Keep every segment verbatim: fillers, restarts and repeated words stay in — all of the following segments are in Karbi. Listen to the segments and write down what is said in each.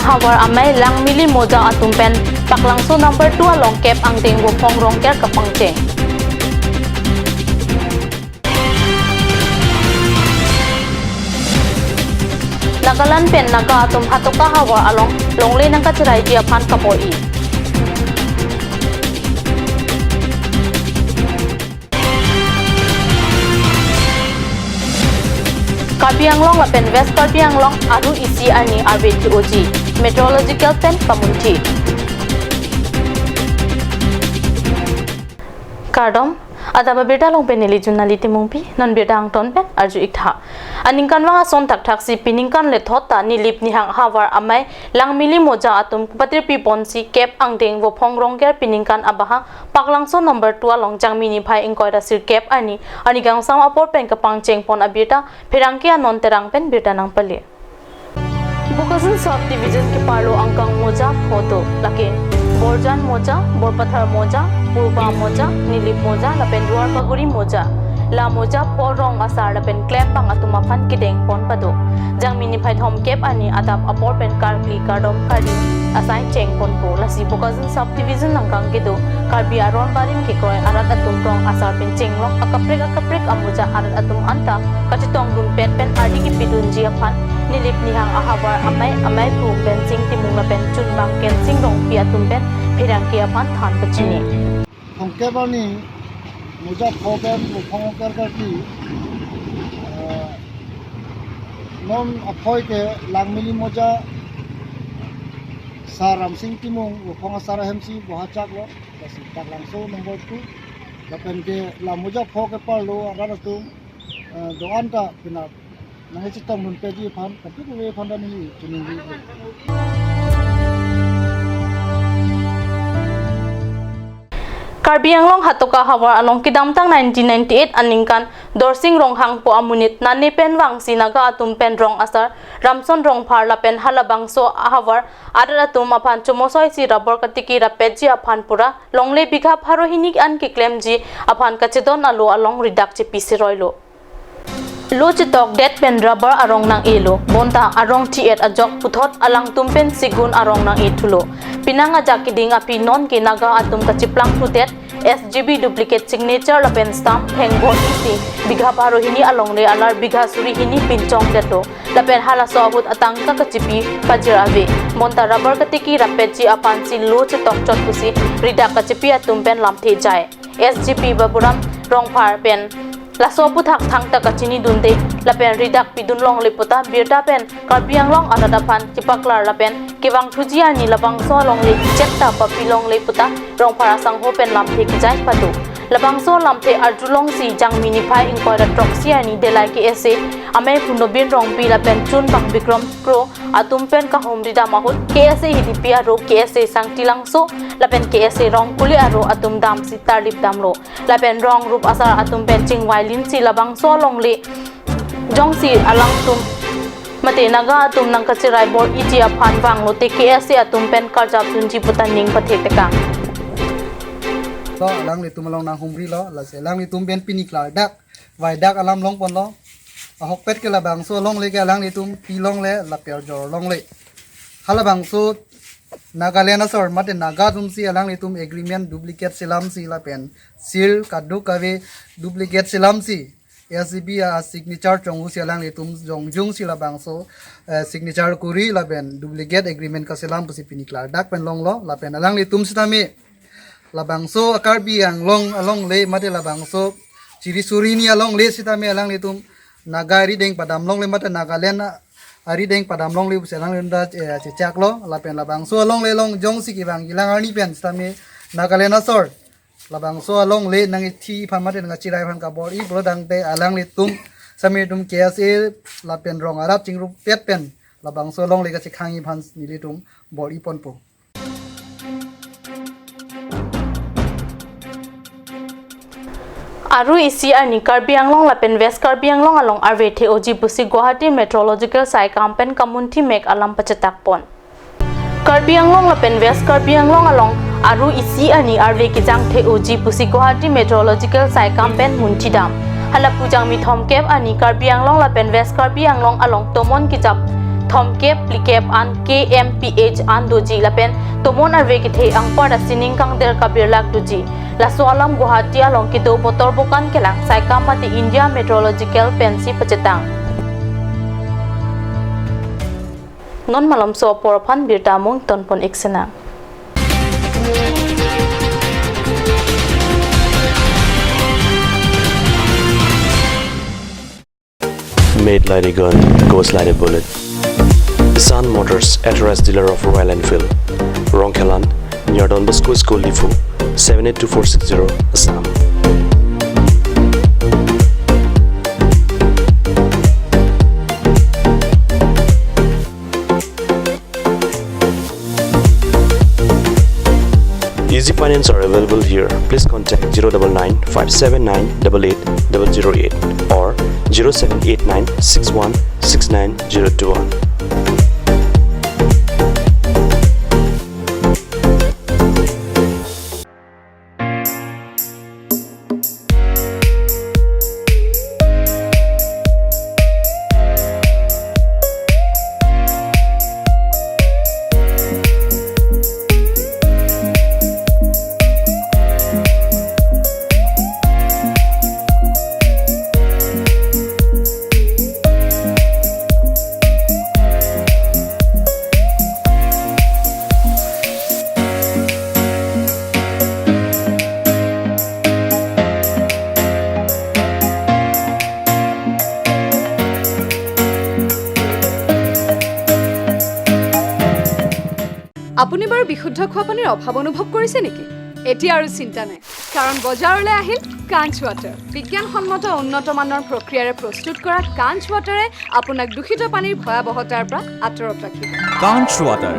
Havar amei Langmili Moja atum pen Paklangso number two along kep angdeng Vophong Rongker kapangcheng. Nagaland pen Naga atum Hatoka havar along longle nangkachiraiji aphan kabor-i. Karbi Anglong lapen West Karbi Anglong aru isi arni arve the-oji, meteorological pen pamunthi. Kardom, adap abirta along pen neli Junali Timungpi, non birta angton pen arju-ik tha. Aningkanvang ason thakthaksi piningkan lethot ta Nilip Nihang havar amei Langmili Moja atum patirpi ponsi kep angdeng Vophong Rongker piningkan abahak Paklangso number two along Jangmi niphai ingkoi ra sirkep arni, arni kangsam apor pen kapangcheng pon abirta, pherangke Anon Terang pen birta nangpale. Bokajan Subdivision keparlo angkang moja pho do, lake Borjan Moja, Borpathar Moja, Purba Moja, Nilip Moja lapen Duarbagori Moja. La moja pho rong asar lapen klembang atum aphan kedeng pon pado. Jangmi niphai thomkep arni adap apor pen karkli kardom karding asai cheng ponpo. Lasi Bokajan Subdivision angkang kedo Karbi aron barim kekroi arat atum rong asar pen chenglok akaprek akaprek amoja arat atum anta kachetongdunpet pen ardi kepidunji aphan Nilip Nihang ahavar amei, amei Pu Bensing Timung lapen chunbang Kensing Rongpi atum pen pherangke aphan than pachini. Thomkep arni moja pho pen Vophong Rongker karkli, eh, non aphoi ke Langmili Moja Sar Ramsing Timung Vophong asar ahemsi bohachaklo, lasi Paklangso number two, lapen ke la moja pho keparlo arat atum, eh, do-an ta pina nangchetongdunpetji aphan, kadokave aphan ta neli chiningri. Karbi Anglong Hatoka havar along kedamtang nineteen ninety-eight aningkan Dorsing Ronghangpo amonit nane pen vangsi Naga atum pen rong asar Ramson Rongphar lapen halabangso ahavar arat atum aphan chomosoisi rubber katiki rapetji aphan pura longle bigha pharo hini an keklemji aphan kachedon alo along ridak chepi seroilo. Lo chetokdet pen rubber arong nang-elo, bonta arong thi-et ajok puthot alangtum pen sigun arong nang-ethulo. Penang ajak keding aphi non ke Naga atum kachiplang thudet, S G B duplicate signature lapen stamp hengbor isi bigha pharo hini alongle alar bigha suri hini pinchongdetlo. Lapen halaso ahut atangka kachipi pajir ave. Bonta rubber katiki rapetji aphansi lo chetok chot pusi ridak kachipi atum pen lamthe jai. S G B Baburam Rongphar pen laso aputhak thangta kachinidunde lapen ridak pidun longle puta birta pen Karbi Anglong arat aphan kepaklar lapen kevangthuji arni labangso alongle chetta papi longle puta Rongphar asangho pen lamthe kejai pado. Labangso lamthe arjulongsi Jangmi niphai ingkoi ra throksi arni Delai K S A amei Pu Nobin Rongpi lapen chunbang Bikram Kro atum pen kahumri dam ahut K S A Hidipi aro K S A Sangtilangso lapen K S A Rongkuli aro atum damsi tarlip damlo. Lapen rong rup asar atum pen chingvailinsi labangso alongle jongsi alangtum mate Naga atum nangkachirai bor-iji aphan vanglote K S A atum pen karjap dunji puta ning pathetekang. To alanglitum along nanghumrilo, lasi alanglitum pen pini klardak vaidak alam longponlo. Ahokpet ke labangso alongle ke alanglitum pi longle lapen jor longle. Halabangso Nagaland asor mate Naga atumsi alanglitum agreement duplicate selamsi lapen seal kadokave duplicate selamsi S G B a signature chonghusi alanglitum jongjungsi labangso, eh, signature kuri lapen duplicate agreement kaselam pusi pini klardak pen longlo lapen alanglitum sitame labangso a-Karbi Anglong alongle mate labangso chiri suri ni alongle sitame alanglitum Naga arideng padam longle mate Nagaland arideng padam longle pusi alanglitum ta, eh, chechaklo lapen labangso alongle long jongsi kevang ilang arni pen sitame Nagaland asor labangso alongle nangkethi aphan mate nangkachirai aphan kabor-i pulo tangte alanglitum sitame itum K S A lapen rong arat chingrupet pen labangso alongle kachekhang aphan nelitum bor-i ponpo. Aru isi arni Karbi Anglong lapen West Karbi Anglong along arve the-oji pusi Guwahati Meteorological Saikam pen kamunthi mek alam pachetak pon. Karbi Anglong lapen West Karbi Anglong along aru isi arni arve kejang the-oji pusi Guwahati Meteorological Saikam pen munthi dam. Hala pu Jangmi thomkep arni Karbi Anglong lapen West Karbi Anglong along tomon kejap thomkep phlikep an K M P H an doji lapen tomon arve kethe anparta sining kangder kabirlak doji. Laso alam Guwahati along kedo Botor Bokan kelang saikam mate India Meteorological pensi pachetang. Non malomso apor aphan birta amung tonpon ik sena. Made like a gun, goes like a bullet. Sun Motors, authorized dealer of Royal Enfield. Rongkhelan, near Don Bosco School, Diphu, seven eight two four six zero, Assam. Easy finance are available here. Please contact zero double nine five seven nine double eight double zero eight or zero seven eight nine six one six nine zero two one. আপুনি বাৰু বিশুদ্ধ খোৱা পানীৰ অভাৱ অনুভৱ কৰিছে নেকি? এতিয়া আৰু চিন্তা নাই, কাৰণ বজাৰলৈ আহিল কাঞ্চ ৱাটাৰ। বিজ্ঞানসন্মত উন্নত মানৰ প্ৰক্ৰিয়াৰে প্ৰস্তুত কৰা কাঞ্চ ৱাটাৰে আপোনাক দূষিত পানীৰ ভয়াৱহতাৰ পৰা আঁতৰত ৰাখিব। Kanch Water.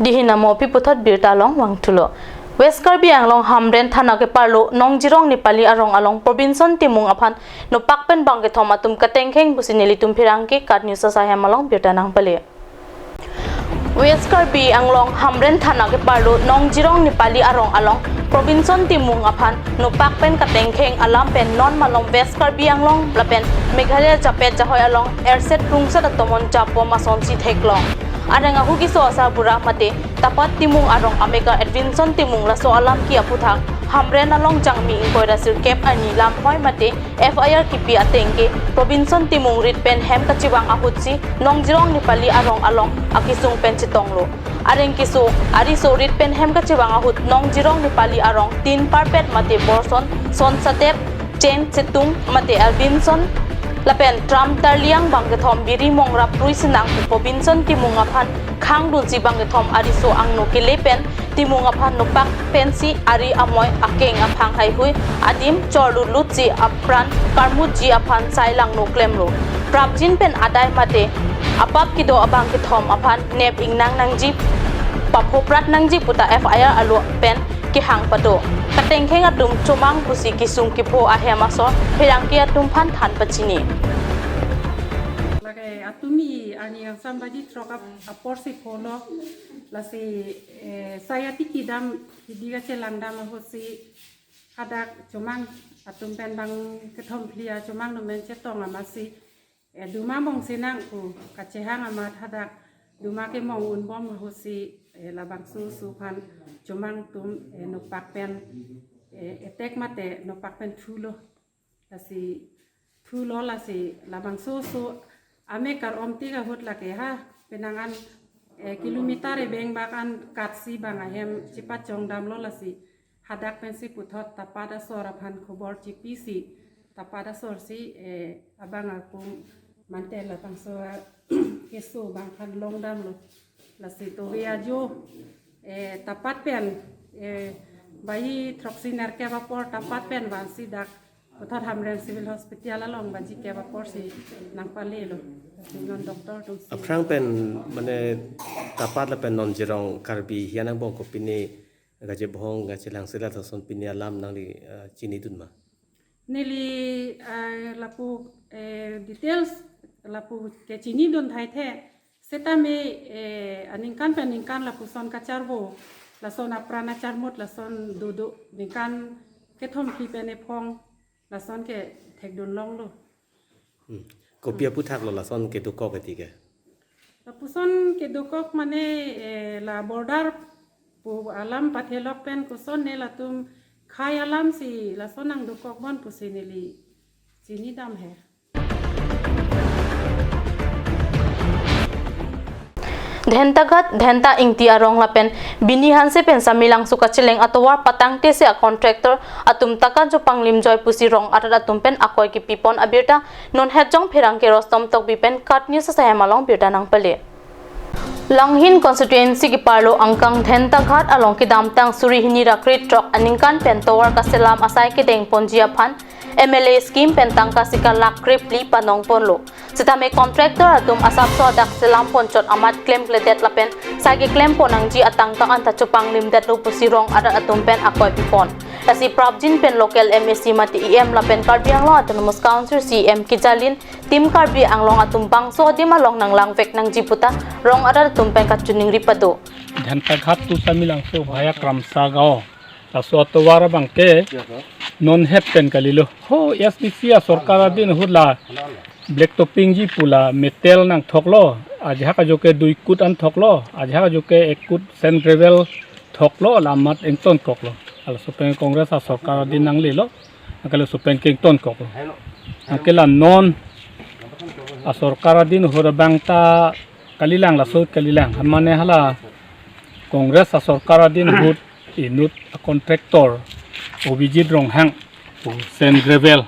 Dihin amo pi puthot birta along vangthulo. West Karbi Anglong Hamren thana keparlo Nongjirong Nepali arong along Probinson Timung aphan nopak pen bangkethom atum katengkheng pusi nelitum pherangke KAT News asai hem along birta nangpale. West Karbi Anglong Hamren thana keparlo Nongjirong Nepali arong along Probinson Timung aphan nopak pen katengkheng alam pen non malom West Karbi Anglong lapen Meghalaya japet jahoi along erset rungset atomon japbom asonsi theklong. Areng ahu keso asarbura mate Tapat Timung arong amekar Edwinson Timung laso alam ke aphuthak Hamren along Jangmi ingkoi ra sirkep arni lamhoi mate F I R kipi ateng ke Probinson Timung rit pen hem kachevang ahutsi Nongjirong Nepali arong along akesung pen chetonglo. Areng keso ariso rit pen hem kachevang ahut Nongjirong Nepali arong tin parpet mate Borson, Son Satep, Chen Chetung mate Albinson lapen Tram Tarliang bangkethom biri mongra prui senang pu Probinson Timung aphan khangdunsi bangkethom ariso angno kele pen Timung aphan nopak pensi ari amoi akeng aphang haihui adim chorlutlutsi apran karmutji aphan sai langno klemlo. Prapjin pen adai mate apap kedo abangkethom aphan nep ingnang nangji, paphoprat nangji puta F I R alo pen kehang pado. Katengkheng atum chomang pusi kesung kepho ahem asor pherangke atum aphan than pachini. Lake atumi arni angsam baji throk ap-, apor si pholo, lasi, eh, sai atiki dam hidi kachelang dam ahutsi hadak chomang atum pen bangkethom phli achomang nomen chetong amatsi, eh, duma mong sinang pu kachehang amat hadak duma kemong unbom ahutsi, eh, labangso oso aphan chomang atum, eh, nopak pen, eh, attack mate nopak pen thulo. Lasi thulo lasi labangso oso amekar omtik ahut lake ha penang an, eh, kilometer ebeng bak an katsi bang ahem chepachong damlo lasi hadak pensi puthot Tapat asor aphan khobor chepisi Tapat asor si, eh, abang akum mante labangso keso bang aphan long damlo. Lasi tovi ajo, eh, Tapat pen, eh, baji throksi nerkep apor Tapat pen vansi dak puthot Hamren Civil Hospital along baji kep apor si nangpalelo. Lasi non doctor atum si. Aphrang pen mane Tapat lapen Nongjirong Karbi hian angbong ko pine gaje bohong gaje langsela thason pine alam nangli, eh, chinidun ma? Neli, eh, lapu, eh, details lapu ke chinidun thaithe. Setame, eh, aningkan pen ningkan lapuson kacharvo Lason apran acharmut lason dodo ningkan kethom phli pen ephong lason ke thekdun longlo. Hmm. Kopi aphuthak lo lason kedokok eti ke? Lapuson kedokok mane, eh, la border pu alam pathelok pen koson ne latum khei alam si lason nangdokok bon pusi neli chinidam he. Dhentaghat, Dhenta Ingti arong lapen Bini Hanse pen Samelangso kacheleng atovar patangte si a-contractor atum taka jopanglim joi pusi rong arat atum pen akoi kipipon abirta non hetjong pherangke Rostom Tokbi pen KAT News asai hem along birta nangpale. Langhin constituency keparlo angkang Dhentaghat along kedamtang suri hini ra krethrok aningkan pen tovar kaselam asai kedengponji aphan M L A scheme pen tangka sika lakh krephli panongponlo. Sitame contractor atum asapso adak selamponchot amat klemkledet lapen sai keklempon nangji atangka anta chopanglimdetlo pusi rong arat atum pen akoi pipon. Lasi prapjin pen local M A C mate E M lapen Karbi Anglong Autonomous Council C E M kejalin Team Karbi Anglong atum bangso adim along nanglangvek nangji puta rong arat atum pen kachiningri pado. Dhentaghat to Samelangso via Kramsagaon. Laso atovar abangke non het pen kalilo. Ho S D C asorkar adin ahut la black topping ji pu la metal nangthoklo. Ajahak ajoke dui kut an thoklo. Ajahak ajoke ek kut sand gravel thoklo, la amat ingtonkoklo. Laso pen Congress asorkar adin nanglelo. Anke laso pen ke ingtonkoklo. Anke la non asorkar adin ahut abang ta kalilang, laso kalilang. Mane hala Congress asorkar adin ahut inut a-contractor Abhijit Ronghang pu sand gravel,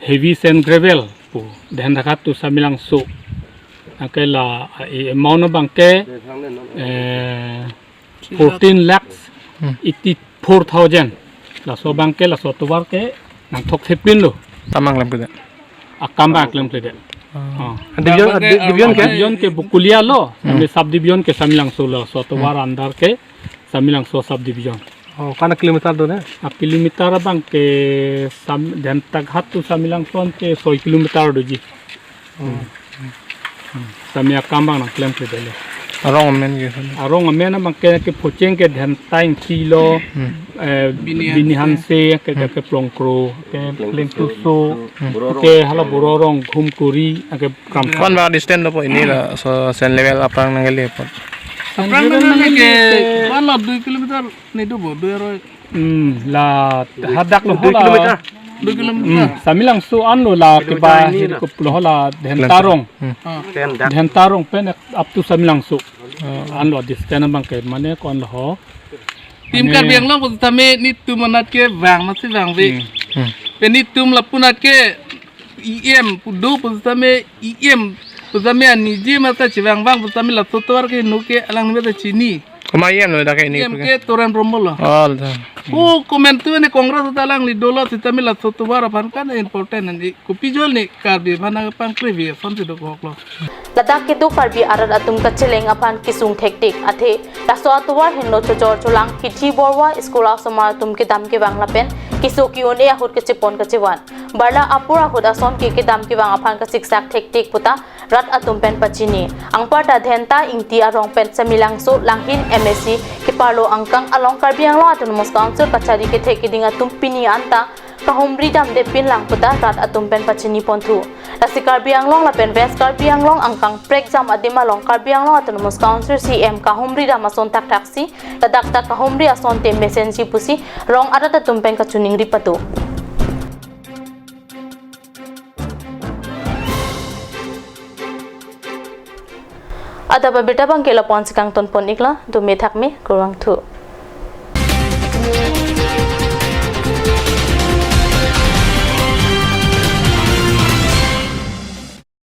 heavy sand gravel pu Dhentaghat to Samelangso. Anke la, eh, amount abangke, eh, fourteen lakhs Hmm. eighty-four thousand. Laso abangke, laso atovar ke nangthokthepinlo. Tamang lam kuda. Akam abang klemkledet. Oh. Oh. Division, ah, di-, division ke? Division ke Bokolia lo, Hmm. kami subdivision ke Samelangso lo, laso atovar Hmm. under ke Samelangso subdivision. Oh, kana kilometer do ne? A-kilometer abangke Sam-, Dhentaghat to Samelangso anke soi kilometer doji. Oh. Hmm. Sami akam abang nangklemkledetlo. Arong amen ke. Arong amen abangke kephocheng ke Dhenta Ingti lo, Hmm. eh, Bini Bini Hanse. Hanse, ke Hmm. ke Plongkro, ke Plengtuso, Hmm. ke hala Bororong, Ghumkuri, ke Kram. Kon ba distance lo po ini la so sand level aphrang nangkele po. Aphrang nangkele ke, ke, ke, mana dui kilometer ni do bo, dui aroi. Hmm, la hadak lo Dui hala. kilometer. Dui kilometer. Hmm, Samelangso anlo la Kilometer keba ini hiri la. Koplo hala Dhentarong. Hmm. Ah. Ten dak. Dhentarong pen up to Samelangso. Ah. Anlo distance abangke mane konlo ho. Team Mane Karbi Anglong pusitame netum anat ke vang masi vangve. Hmm. Hmm. Pen netum lapu anat ke E M pu do pusitame E M pusitame aniji mata chevangvang pusitame laso atovar ke nu ke alangli mata chini. Komat E M lo dak ke ini E M ke? Ke Toran Brahmo lo. Oh, lo. Oh, komantu ne Congress ta alangli dolo sitame laso atovar aphan kan important ne. Kopi jol ne Karbi aphan nangpangkrevi aphan si dokoklo. Ladak kedo Karbi arat atum kacheleng aphan kesung thektik athe laso atovar henlo chojor cholang kithi borwa school asomar atum kedam kevang lapen keso ke-un-e ahut kachepon kachevan. Barla apor ahut ason ke kedam kevang aphan kasiksak thektik puta rat atum pen pachini. Anparta Dhenta Ingti arong pen Samelangso Langhin M A C keparlo angkang along Karbi Anglong Autonomous Council kachari kethek keding atum pini anta kahumri damde pinlang puta rat atum pen pachini ponthu. Lasi Karbi Anglong lapen West Karbi Anglong angkang prekjam adim along Karbi Anglong Autonomous Council C M kahumri dam ason thakthak si ladak ta kahumri asonte mesenji pusi rong arat atum pen kachiningri pado. Adap abirta abangke lapu-an si kangtonpon iklo, dome thakme, kurvangthu.